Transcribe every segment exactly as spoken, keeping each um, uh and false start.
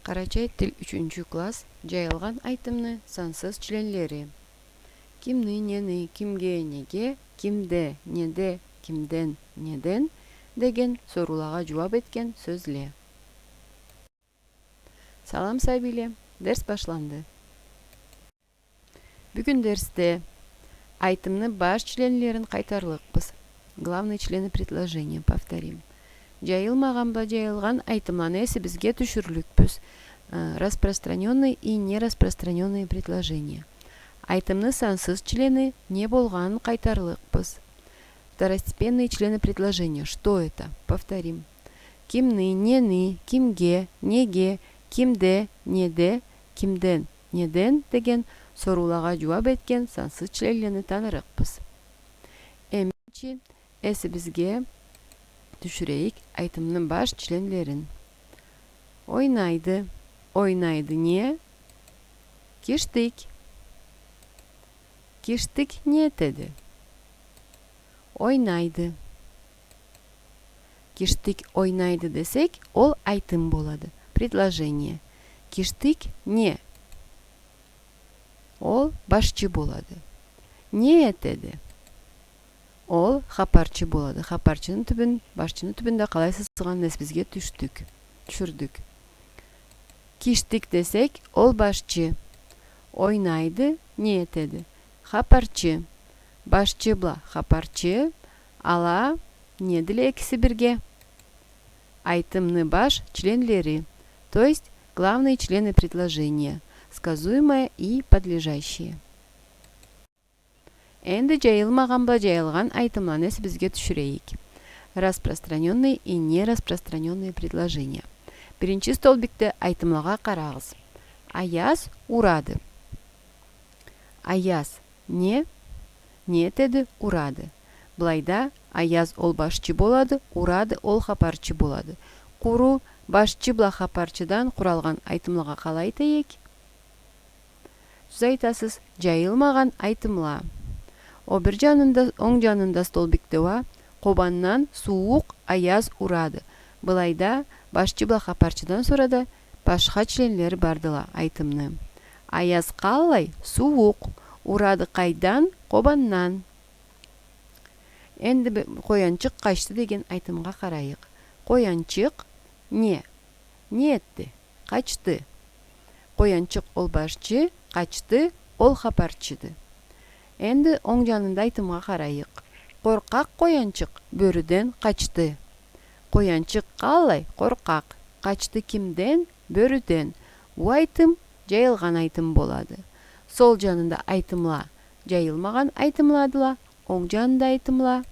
Къарачай тил, ючюнчю класс, джайылгъан айтымны сансыз членлери. Кимни, нени, кимге, неге, кимде, неде, кимден, неден деген соруулагъа джууаб этген сёзле. Салам, сабийле! Дерс башланды. Бюгюн дерсде айтымны баш членлерин къайтарлыкъбыз. Главные члены предложения, повторим. Джайылмагъан бла джайылгъан айтымланы эсибизге тюшюрлюкбюз. Э, распространённые и нераспространённые предложения. Айтымны сансыз члени не болгъанын къайтарлыкъбыз. Второстепенные члены предложения. Что это? Повторим. Кимни, нени, кимге, неге, кимде, неде, кимден, неден деген соруулагъа джууаб этген сансыз членлени танырыкъбыз. Эм биринчи эсибизге тюшюрейик айтымны баш членлерин. Ойнайды. Ойнайды не? Киштик. Киштик не этеди? Ойнайды. Киштик ойнайды десек, ол айтым болады. Предложение. Киштик не? Ол башчы болады. Не этеди? Ол хапарчы болады. Хапарчыны тюбюн, башчыны тюбюн да къалай сызгъанын эсибизге тюшдюк, тюшюрдюк. Киштик десек, ол башчы. Ойнайды, не этеди? Хапарчы. Башчы бла хапарчы, ала недиле экиси бирге? Айтымны баш членлери, то есть главные члены предложения, сказуемое и подлежащее. Энди джайылмагъан бла джайылгъан айтымланы эсибизге тюшюрейик. Распространённые и нераспространённые предложения. Биринчи столбикде айтымлагъа къарагъыз. Аяз урады. Аяз не? Не этеди? Урады. Былайда Аяз ол башчы болады, урады ол хапарчы болады. Къуру башчы бла хапарчыдан къуралгъан айтымлагъа къалай дейик? Сиз айтасыз, джайылмагъан айтымла. О бир джанында, онг джанында столбикде уа, Къобандан сууукъ аяз урады. Былайда башчы бла хапарчыдан сора да башха членлери бардыла айтымны. Аяз къаллай? Сууукъ. Урады къайдан? Къобандан. Энди би-, къоянчыкъ къачды деген айтымгъа къарайыкъ. Къоянчыкъ не? Не этди? Къачды. Къоянчыкъ ол башчы, къачды ол хапарчыды. Энди онг джанында айтымгъа къарайыкъ. Къоркъакъ къоянчыкъ бёрюден къачды. Къоянчыкъ къаллай? Къоркъакъ. Къачды кимден? Бёрюден. Бу айтым джайылгъан айтым болады. Сол джанында айтымла джайылмагъан айтымладыла, онг джанында айтымла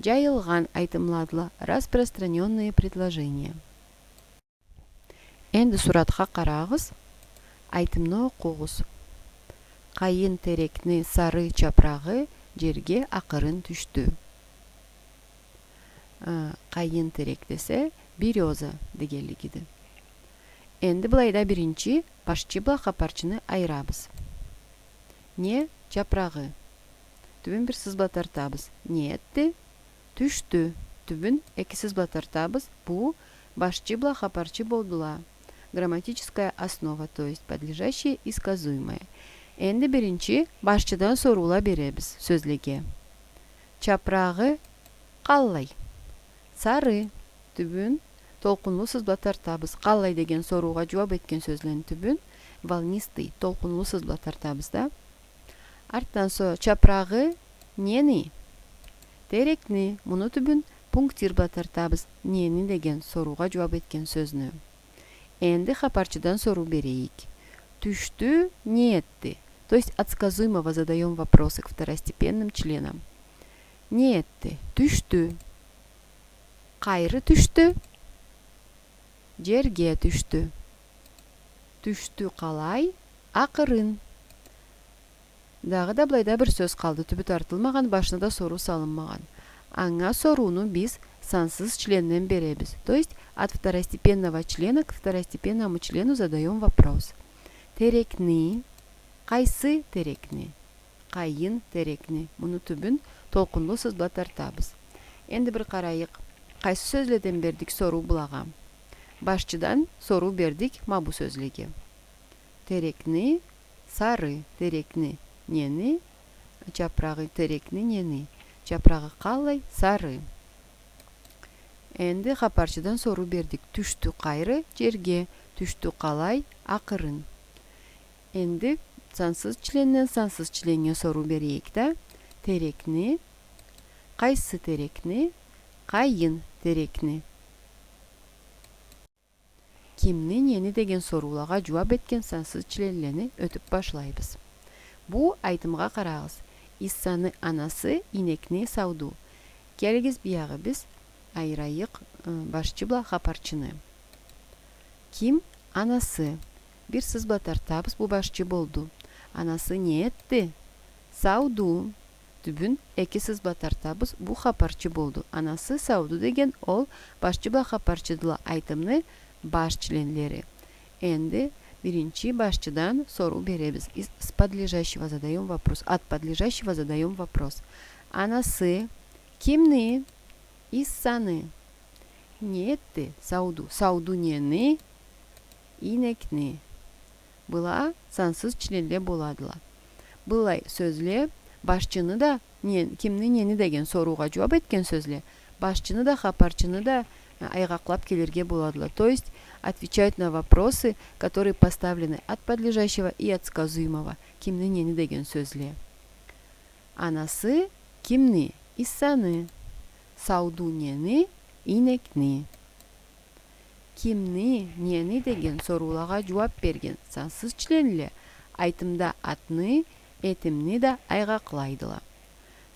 джайылгъан айтымладыла, распространённые предложения. Энди суратха къарагъыз, айтымны окъугъуз. Къайын терекни сары чапрагъы джерге акъырын тюшдю. Э, къайын терек десе, берёза дегенлигиди. Энди былайда биринчи башчы бла хапарчыны айырабыз. Не чапрагъы. Тюбюн бир сыз бла тартабыз. Не этди? Тюшдю. Тюбюн эки сыз бла тартабыз. Бу башчы бла хапарчы болдула. Грамматическая основа, то есть подлежащее и сказуемое. Энди биринчи башчыдан соруула беребиз сёзлеге. Чапрагъы къаллай? Сары. Тюбюн толкъунлу сыз бла тартабыз. Къаллай деген соруула джууаб этген сёзлени тюбюн волнистый, толкъунлу сыз бла тартабыз да. Артдан сора чапрагъы нени? Терекни. Муну тюбюн пунктир бла тартабыз. Нени деген соруула джууаб этген сёзню. Энди хапарчыдан соруу берейик. Тюшдю, не этди? То есть от сказуемого задаём вопросы к второстепенным членам. Не этди? Тюшдю. Къайры тюшдю? Джерге тюшдю. Тюшдю къалай? Акъырын. Дагъыда былайда бир сёз къалды, тюбю тартылмагъан, башына да соруу салынмагъан. Анга сорууну биз сансыз членден беребиз. То есть от второстепенного члена к второстепенному члену задаём вопрос. Терекни, къайсы терекни? Къайын терекни. Муну тюбюн толкъунлу сыз бла тартабыз. Энди бир къарайыкъ. Къайсы сёзледен бердик соруу былагъа? Башчыдан соруу бердик ма бу сёзлеге. Терекни, сары терекни, нени, чапырагъы терекни, нени, чапырагъы къаллай, сары. Энди хапарчыдан соруу бердик. Тюшдю къайры жерге, тюшдю къалай, акъырын. Энди сансыз членден сансыз членнге соруу берейик да. Терекни, къайсы терекни, къайын терекни. Кимни, нени деген соруулагъа жууап этген сансыз членлени ётюп башлайбыз. Бу айтымгъа къарагъыз. Иссаны анасы ийнекни сауду. Келигиз, биягъы биз айырайыкъ, ы, башчы бла хапарчыны. Ким? Анасы. Бир сыз бла тартабыз, бу башчы болду. Анасы не этди? Сауду. Тюбюн эки сыз бла тартабыз, бу хапарчы болду. Анасы сауду деген ол башчы бла хапарчыдыла, айтымны баш членлери. Энди биринчи башчыдан соруу беребиз. Из, с подлежащего задаём вопрос. От подлежащего задаём вопрос. Анасы кимни? Иссаны. Не этди? Сауду. Сауду нени? Ийнекни. Была сансыз членле боладыла. Былай сёзле башчыны да, не, кимни, нени деген соруугъа жууап этген сёзле, башчыны да, хапарчыны да, э, айгъакълап келирге боладыла. То есть отвечают на вопросы, которые поставлены от подлежащего и от сказуемого. Кимни, нени деген сёзле. Анасы кимни? Иссаны. Сауду нени? Ийнекни. Кимни, нени деген соруулагъа жууап берген сансыз членле айтымда атны, этимни да айгъакълайдыла.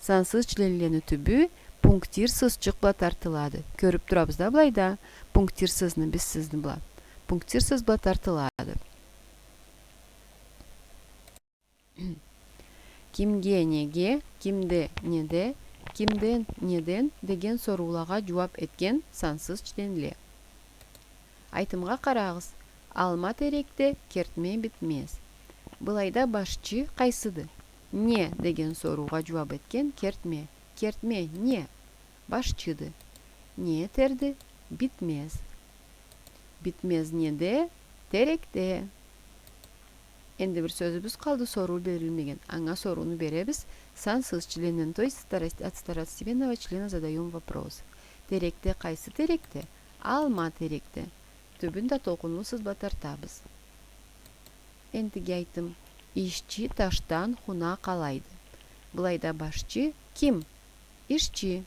Сансыз членлени тюбю пунктир сызчыкъ бла тартылады. Кёрюп турабыз да былайда, пунктир сызны биз сизни бла. Пунктир сыз бла тартылады. Кимге, неге, кимде, неде, кимден, неден деген соруулагъа жууап этген сансыз членле. Айтымгъа къарагъыз. Алма терекде кертме битмез. Былайда башчы къайсыды? Не деген соруугъа жууап этген кертме. Кертме не? Башчыды. Не этерди? Битмез. Битмез неде? Терекде. Энди бир сёзюбюз къалды, соруу берилмеген. Анга сорууну беребиз. Сансыз членнен, то есть старос-, от второстепенного члена задаём вопрос. Терекде, къайсы терекде? Алма терекде. Тюбюн да толкъунлу сыз бла тартабыз. Энтиги айтым. Ишчи ташдан хуна къалайды. Былайда башчы ким? Ишчи.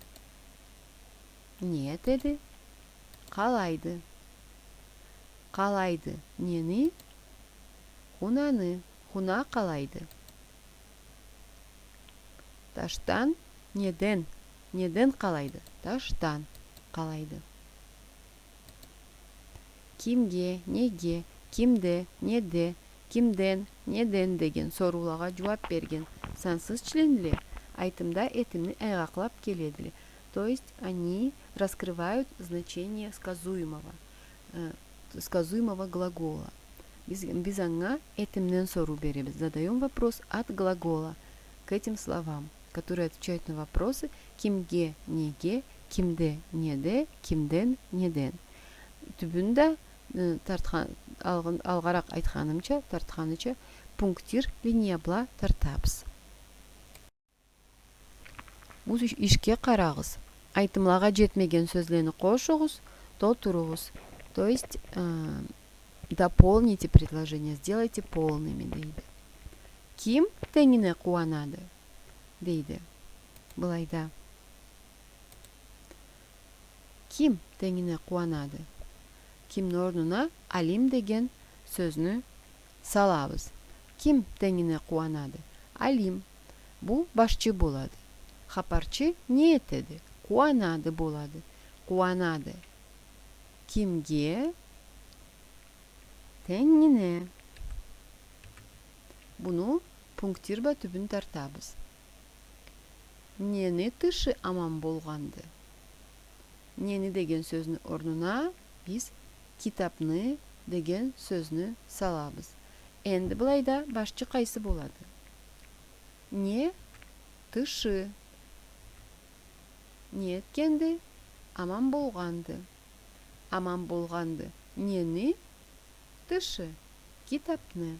Не этеди? Къалайды. Къалайды. Нени? Хунаны. Хуна къалайды. Ташдан неден? Неден къалайды? Ташдан къалайды. Кимге, неге, кимде, неде, кимден, неден деген соруулагъа жууап берген сансыз членле айтымда этимни айгъакълап келедиле. То есть они раскрывают значение сказуемого, э, сказуемого глагола. Биз, биз анга этимден соруу беребиз. Задаём вопрос от глагола к этим словам, которые отвечают на вопросы кимге, неге, кимде, неде, кимден, неден. Тюбюн да, э, тартхан-, алгъын-, алгъаракъ айтханымча, тартханыча, пунктир линия бла тартабыз. Бу иш-, ишге къарагъыз. Айтымлагъа жетмеген сёзлени къошугъуз, толтуругъуз. То есть, э, дополните предложение, сделайте полными, дейди. Ким тенгине къууанады? Дейди. Былайда. Ким тенгине къууанады? Кимни орнуна Алим деген сёзню салабыз. Ким тенгине къууанады? Алим. Бу башчы болады. Хапарчы не этеди? Къууанады болады. Къууанады. Кимге? Тенгине. Буну пунктир бла тюбюн тартабыз. Нени тышы аман болгъанды? Нени деген сёзню орнуна биз китапны деген сёзню салабыз. Энди былайда башчы къайсы болады? Не? Тышы. Не этгенди? Аман болгъанды. Аман болгъанды. нени? Тышы, китапны.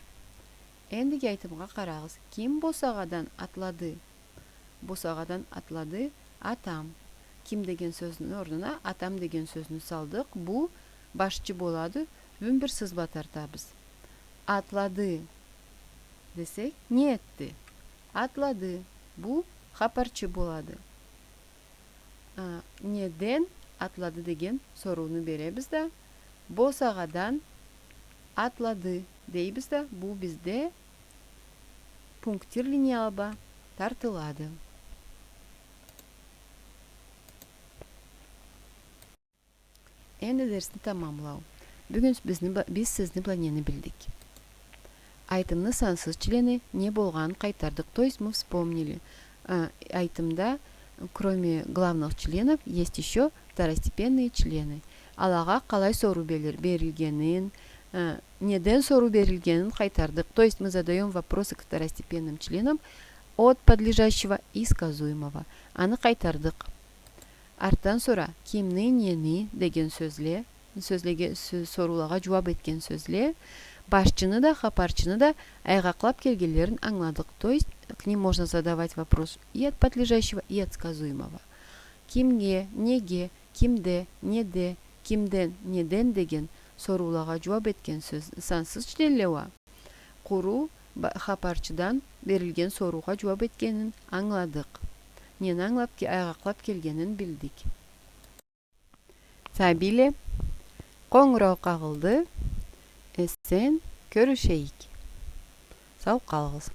Эндиги айтымгъа къарагъыз. Ким босагъадан атлады? Босагъадан атлады атам. Ким деген сёзню орнуна атам деген сёзню салдыкъ. Бу башчы болады. Бюгюн бир сыз бла тартабыз. Атлады десек, не этди? Атлады. Бу хапарчы болады. А, неден атлады деген сорууну беребиз да, босагъадан атлады дейбиз да, бу бизде пунктир линия бла тартылады. Энди дерсни тамамлау. Бюгюн с-, бизни ба-, биз сизни бла нени билдик? Айтымны сансыз члени не болгъанын къайтардыкъ, то есть мы вспомнили. А, айтымда, кроме главных членов, есть ещё второстепенные члены. Алагъа къалай соруу берилир, берилгенин, а, неден соруу берилгенин къайтардыкъ. То есть мы задаём вопросы к второстепенным членам от подлежащего и сказуемого. Аны къайтардыкъ. Артдан сора кимни, нени деген сёзле, сёзлеге, сё-, соруулагъа джууаб этген сёзле, башчыны да, хапарчыны да айгъакълаб келгенлерин ангыладыкъ. То есть к ним можно задавать вопрос и от подлежащего, и от сказуемого. Кимге, неге, кимде, неде, кимден, неден деген соруулагъа джууаб этген сёз, сансыз членле уа къуру ба-, хапарчыдан берилген соруугъа джууаб этгенин ангыладыкъ. Нени ангылаб ке-, айгъакълаб келгенин билдик. Сабийле, къонгурау къагъылды. Эсен кёрюшейик. Сау къалыгъыз.